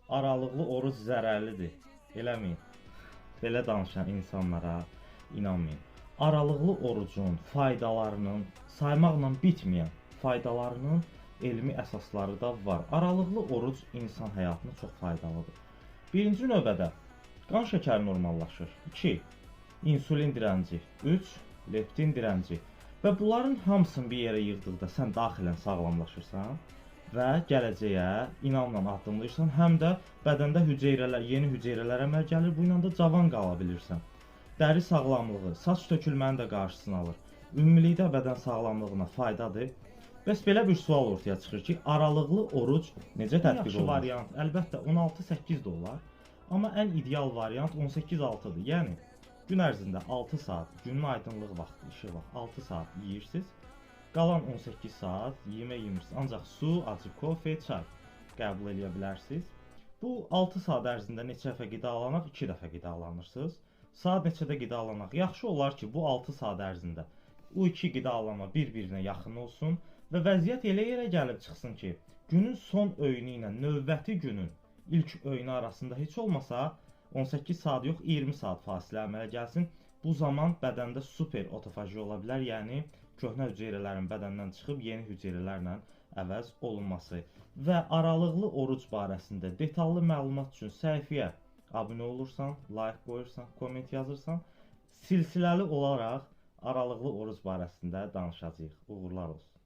Aralıqlı oruc zərərlidir. Eləməyin. Belə danışan insanlara inanmayın. Aralıqlı orucun faydalarının saymaqla bitməyən faydalarının elmi əsasları da var. Aralıqlı oruc insan həyatına çox faydalıdır. Birinci növbədə qan şəkəri normallaşır. 2. İnsulin dirənci. 3. Leptin dirənci. Və bunların hamısını bir yerə yığdıqda sən daxilən sağlamlaşırsan və gələcəyə inamla addımlayırsan, həm də bədəndə hüceyrələr, yeni hüceyrələr əmələ gəlir, bu ilə də cavan qala bilirsən. Dəri sağlamlığı, saç tökülmənin də qarşısını alır. Ümumilikdə bədən sağlamlığına faydadır. Bəs belə bir sual ortaya çıxır ki, aralıqlı oruc necə tətbiq olunur? Variant əlbəttə 16-8 də olar, amma ən ideal variant 18-6-dır. Yəni gün ərzində 6 saat, günün aydınlığı vaxtı, işıq vaxtı 6 saat yeyirsiniz. Qalan 18 saat yemək yemirsiniz. Ancaq su, acı kofe, çay qəbul eləyə bilərsiniz. Bu 6 saat ərzində neçə dəfə qidalanaq? 2 dəfə qidalanırsınız. Saat neçədə qidalanaq? Yaxşı olar ki, bu 6 saat ərzində bu iki qidalanma bir-birinə yaxın olsun və vəziyyət elə yerə gəlib çıxsın ki, günün son öyünü ilə növbəti günün ilk öyünü arasında heç olmasa 18 saat yox, 20 saat fasilə əmələ gəlsin. Bu zaman bədəndə super otofaji ola bilər, yəni köhnə hüceyrələrin bədəndən çıxıb yeni hüceyrələrlə əvəz olunması. Və aralıqlı oruc barəsində detallı məlumat üçün səhifəyə abunə olursan, like qoyursan, komment yazırsan, silsiləli olaraq aralıqlı oruc barəsində danışacağıq. Uğurlar olsun.